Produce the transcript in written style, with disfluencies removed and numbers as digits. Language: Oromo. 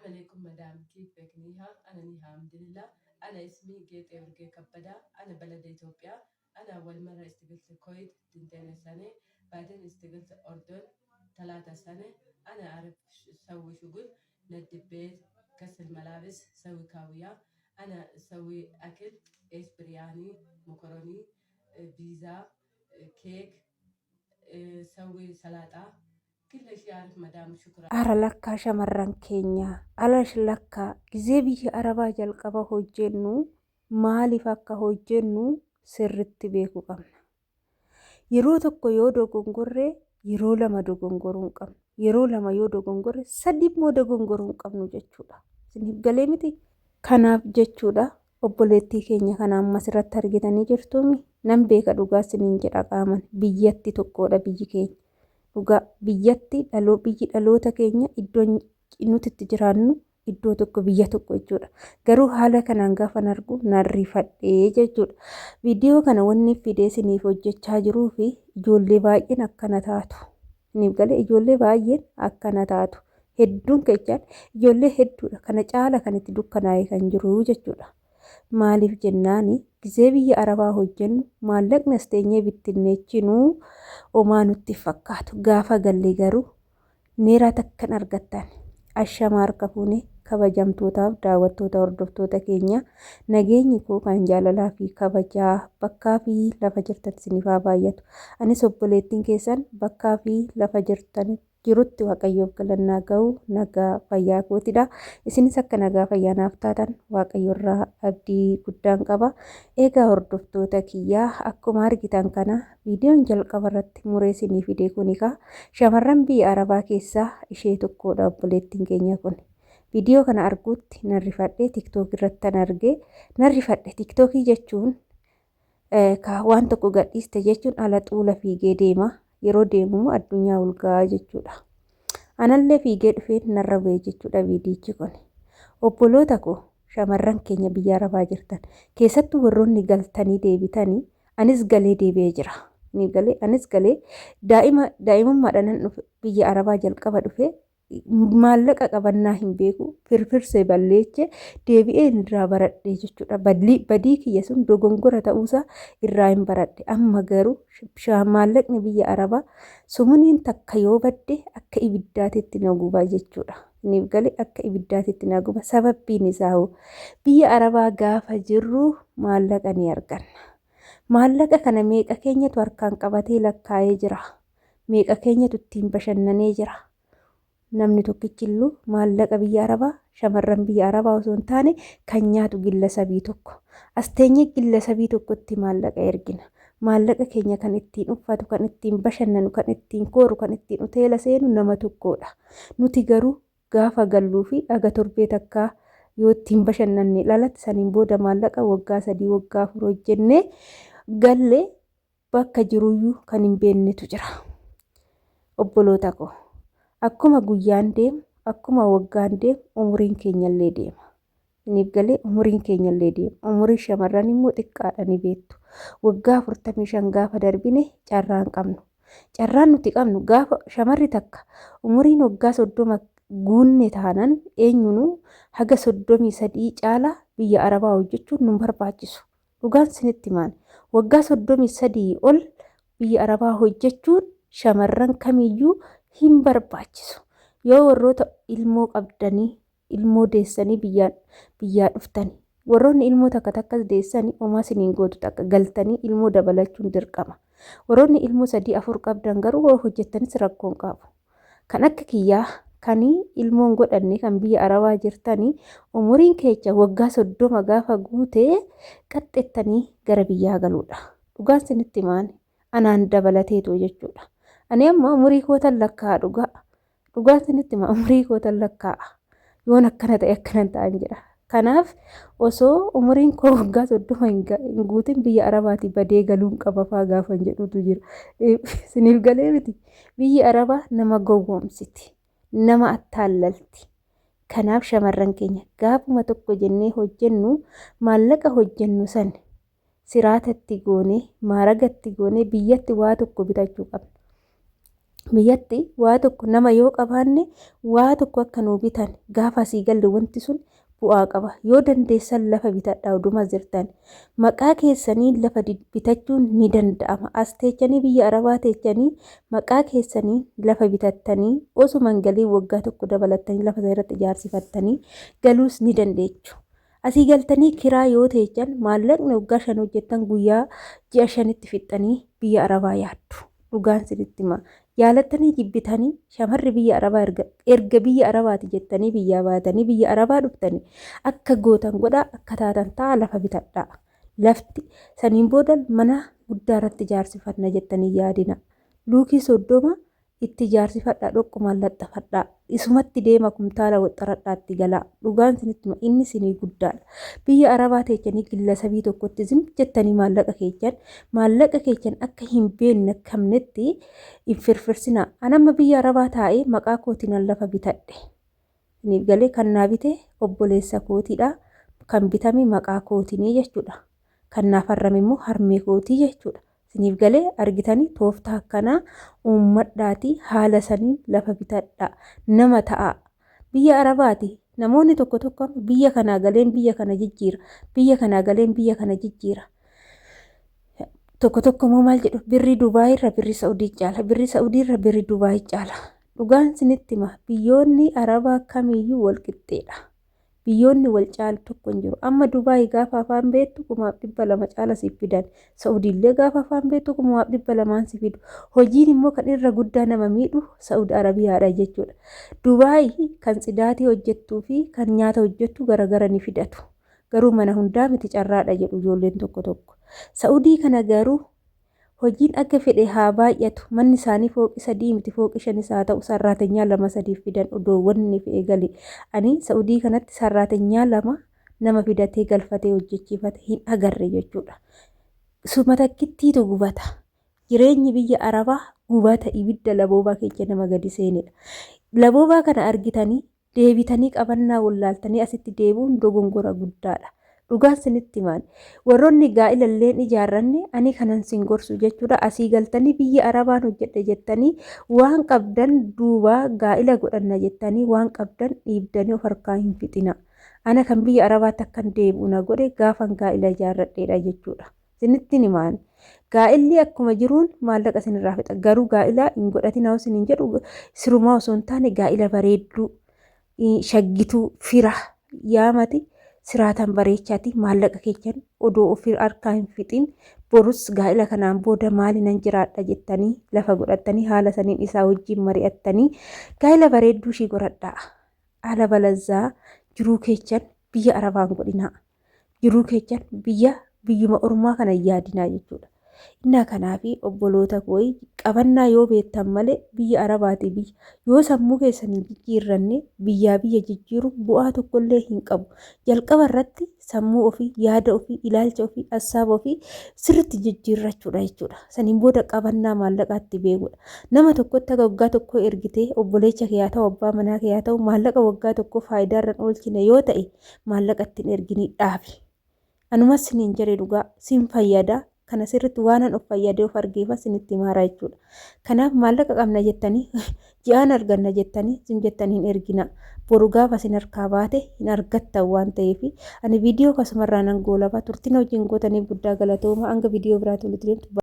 عليكم مدام، كيفك نيها؟ أنا نيها الحمد لله. أنا اسمي جيت أورجي كبدا، أنا بلد إثيوبيا. أنا أول مرة اشتغلت الكويت 2 سنة، بعدين اشتغلت أردن 3 سنة. أنا أعرف أسوي شغل، نظف بيت، غسل ملابس، سوي كاوية. أنا أسوي أكل، إيش برياني، مكروني، بيزا، كيك، سوي سلطة، كل شيء أعرف مدام، شكرا. Ara lakkaa shamarran keenya, ala lakkaa gizee biyya arabaa jalqaba hojjennu maaliif akka hojjennu sirritti beekuu qabna. Yeroo tokko yoo dogongorre yeroo lama dogongoruu hin qabnu. Yeroo lama yoo dogongorre sadi immoo dogongoruu hin qabnu jechuudha. Isiniif galee miti? Kanaaf jechuudha obboleettii keenya kana ammas irratti argitanii jirtuumi nan beeka dhugaa isiniin jedha qaaman biyyatti tokkodha biyyi keenya. Dhugaa biyyatti dhaloo biyyi dhaloota keenya iddoon nuti itti jiraannu iddoo tokko biyya tokko jechuudha. Garuu haala kanaan gaafan argu nan rifadhee jechuudha. Viidiyoo kana wanni fidee isiniif hojjechaa jiruu fi ijoollee baay'een akkana taatu. Isiniif galee ijoollee baay'een akkana taatu. Hedduun kechaan ijoollee hedduudha. Kana caala kan itti dukkanaa'e kan jiru jechuudha. Maaliif jennaani gizee biyya arabaa hojjennu maallaqni as teenyee bittinneechinuu homaa nutti fakkaatu. Gaafa galle garuu neeraa takkan argattan. Ashama harka fuune kabajamtootaaf daawwattoota hordoftoota keenya nageenyi koo kan jaalalaa fi kabajaa bakkaa fi lafa jirtan isiniif haa baay'atu. Anis obboleettiin keessan bakkaa fi lafa jirtan jirutti Waaqayyoof galannaa ga'u nagaa fayyaa kootidha. Isinis akka nagaa fayyaa naaf taatan Waaqayyo irraa abdii guddaan qaba. Egaa hordoftoota kiyyaa akkuma argitan kana viidiyoon jalqaba irratti muree isinii fide kuni kaa shamarran biyya arabaa keessaa ishee tokkodha obboleettiin keenya kun. Viidiyoo kana arguutti nan rifadhee TikTok irratti nan argee nan rifadhe. TikTokii jechuun waan tokko gadhiiste jechuun ala xuula fiigee deema. Yeroo deemu immoo addunyaa ol gahaa jechuudha. Anallee fiigee dhufee narra bu'e jechuudha viidiyichi kun. Obboloota koo shamarran keenya biyya arabaa jirtan keessattuu warroonni galtanii deebitanii anis galee deebi'ee jira. Ni galee anis galee daa'ima daa'imummaadhaan nan dhufe biyya arabaa jalqaba dhufe maallaqa qabannaa hin beeku firfirsee balleeche deebi'ee irraa baradhe jechuudha. Badii kiyya sun dogongora ta'uusaa irraa hin baradhe. Amma garuu maallaqni biyya arabaa sumuniin takka yoo badde akka ibiddaatitti na guba jechuudha. Isiniif galee akka ibiddaatitti na guba. Sababbiin isaa hoo biyya arabaa gaafa jirru maallaqa ni arganna. Maallaqa kana meeqa keenyatu harkaan qabatee lakkaa'ee jira? Meeqa keenyatu ittiin bashannanee jira? Namni tokkichi illuu maallaqa biyya arabaa shamarran biyya arabaa osoo hin taane kan nyaatu gilla sabii tokko. As teenyee gilla sabii tokkotti maallaqa ergina. Maallaqa keenya kan ittiin uffatu, kan ittiin bashannanu, kan ittiin kooru, kan ittiin hoteela seenu nama tokkodha. Nuti garuu gaafa galluu fi aga torbee takkaa yoo ittiin bashannanne alatti saniin booda maallaqa waggaa 3 waggaa 4 hojjennee gallee bakka jiruyyuu kan hin beeknetu jira. Obboloota koo akkuma guyyaan deemu akkuma waggaan deemu umuriin keenyallee deema. Isiniif galee umuriin keenyallee deema. Umuriin shamarran immoo xiqqaadha ni beektu. Waggaa 45 gaafa darbine carraa hin qabnu. Carraan nuti qabnu gaafa shamarri takka umuriin waggaa 30 guunne taanan eenyunuu haga 33 caalaa biyya arabaa hojjechuun nu barbaachisu. Dhugaan isinitti himaan waggaa 33 ol biyya arabaa hojjechuun shamarran kamiyyuu hin barbaachisu. Yoo warroota ilmoo qabdanii ilmoo deessanii biyyaa dhuftanii warroonni ilmoo takka takkas deessanii homaa isiniin gootu takka galtanii ilmoo dabalachuun dirqama. Warroonni ilmoo 3 4 qabdan garuu yoo hojjettanis rakkoo hin qabu. Kan akka kiyyaa kan ilmoon godhanne kan biyya arabaa jirtanii umuriin keecha waggaa 30 gaafa guutee qaxxettanii gara biyyaa galuudha. Dhugaan isinitti himaan anaan dabalateetu jechuudha. Ani amma umurii kootan lakkaa'a dhugaa. Dhugaan isinitti hima umurii kootan lakkaa'a. Yoon akkana ta'e akkanan ta'an jedha. Kanaaf osoo umuriin koo waggaa 30 hin guutin biyya arabaatii badee galuun qaba faa gaafan jedhutu jira. Isiniif galee miti. Biyyi arabaa nama gowwoomsiti. Nama attaallalti. Kanaaf shamarran keenya gaafuma tokko jennee hojjennu maallaqa hojjennu san siraata itti goonee maaraga itti goonee biyyatti waa tokko bitachuu qabna. Biyyatti waa tokko nama yoo qabaanne waa tokko akka nuu bitan gaafa asii galle wanti sun bu'aa qaba. Yoo dandeessan lafa bitadhaa oduma jirtan. Maqaa keessanii lafa bitachuun ni danda'ama. As teechanii biyya Arabaa teechanii maqaa keessanii lafa bitattanii osuma hin galiin waggaa tokko dabalattanii lafa sana irratti ijaarsifattanii galuus ni dandeechu. Asii galtanii kiraa yoo teechan maallaqni waggaa 5 hojjettan guyyaa ji'a 5tti fixxanii biyya Arabaa yaaddu. Dhugaan sinitti hima. Jaalattanii jibbitanii shamarri biyya Arabaa erga biyya Arabaati jettanii biyyaa baatanii biyya Arabaa dhuftanii akka gootan godhaa akka taatan ta'a lafa bitadhaa. Lafti saniin booda mana guddaa irratti ijaarsifanna jettanii yaadina. Luukii 30 itti ijaarsifadhaa dhoqqumaan laxxafadhaa. Isumatti deema kumtaala woxxaradhaa itti galaa. Dhugaan isinitti hima inni isinii guddaadha. Biyya Arabaa teechanii gillasabii tokkotti zim jettanii maallaqa keechan maallaqa keechan akka hin beekamnetti hin firfirsinaa. An amma biyya Arabaa taa'ee maqaa kootiinan lafa bitadhe. Isiniif galee kan naa bite obboleessa kootiidha. Kan bitame maqaa kootinii jechuudha. Kan naaf harrame immoo harmee kootii jechuudha. Isiniif galee argitanii tooftaa akkanaa uummadhaatii haala saniin lafa bitadhaa. Nama ta'aa. Biyya Arabaati namoonni tokko tokko amma biyya kanaa galeen biyya kana jijjiira. Biyya kanaa galeen biyya kana jijjiira. Tokko tokko immoo maal jedhu birrii Dubaay irra birrii Sa'udii caala. Birrii Sa'udii irra birrii Dubaay caala. Dhugaan isinitti hima biyyoonni Arabaa kamiyyuu wal qixxeedha. Biyyoonni wal caalu tokko hin jiru. Amma Dubaay gaafa afaan beektu 2,200 caala siif fidan. Sa'udiillee gaafa afaan beektu 2,200n si fidu. Hojiin immoo kan irra guddaa nama miidhu Sa'ud Arabiyaadha jechuudha. Dubaay kan tsidaatii hojjettuu fi kan nyaata hojjettu garagara ni fidatu. Garuu mana hundaa miti carraadha jedhu ijoolleen tokko tokko. Sa'udii kana garuu Hojiin akka fedhe haa baay'atu, manni isaanii fooqi 3 miti fooqi 5s haa ta'u sarraatenyaa 2 3 fidan odoo wanni fe'e gale. Ani Sa'udii kanatti sarraatenyaa 2 nama fidatee galfatee hojjechiifate hin agarre jechuudha. Suma takkittiitu gubata. Jireenyi biyya Arabaa gubata ibidda laboobaa keessa nama gadi seenedha. Laboobaa kana argitanii Deebitanii qabannaa wallaaltanii asitti deebi'uun dogongora guddaadha. Dhugaan sinitti himaan. Warroonni gaa'ila illeen ijaarranne ani kanan sin gorsu jechuudha. Asii galtanii biyya Arabaan hojjedhe jettanii waan qabdan duubaa gaa'ila godhanna jettanii waan qabdan dhiibdanii of harkaa hin fixina. Ana kan biyya Arabaatti akkan deebi'u na godhe gaafan gaa'ila ijaarradheedha jechuudha. Sinittin himaan. Gaa'illi akkuma jiruun maallaqa isinirraa fixa. Garuu gaa'ila hin godhatinaa isiniin jedhu sirumaa osoo hin taane gaa'ila bareedduu, shaggituu, fira yaamati siraatan bareechaati maallaqa keechan odoo ofii harkaa hin fixin borus gaa'ila kanaan booda maali nan jiraadha jettanii lafa godhattanii haala saniin isaa wajjin mari'attanii gaa'ila bareedduu ishii godhadhaa. Haala balazzaa jiruu keechan biyya Arabaan godhinaa. Jiruu keechan biyya biyyuma ormaa kana hin yaadinaa jechuudha. Innaa kanaafi obboloota koo qabannaa yoo beektan malee biyya Arabaatii biyya yoo sammuu keessan hin jijjiirranne biyyaa biyya jijjiiruun bu'aa tokkollee hin qabu. Jalqaba irratti sammuu ofii, yaada ofii, ilaalcha ofii, assaaba ofii sirriitti jijjiirrachuudha jechuudha. Saniin booda qabannaa maallaqaatti beekuudha. Nama tokkotti haga waggaa tokkoo ergitee obboleecha kee haa ta'u abbaa manaa kee haa ta'u maallaqa waggaa tokkoo faayidaarra hin oolchine yoo ta'e maallaqa itti hin erginii dhaabi. Anumas siniin jedhe dhugaa sin fayyada kana sirritti waanan of fayyadee of argeefan sinitti himaara jechuudha. Kanaaf maallaqa qabna jettanii ji'aan arganna jettanii zim jettanii hin ergina. Boru gaafa isin harkaa baate hin argattan waan ta'eef ani viidiyoo kasumarraa nan goolaba turtina wajjin gootaniif guddaa galatooma hanga viidiyoo biraatti walitti deemtu.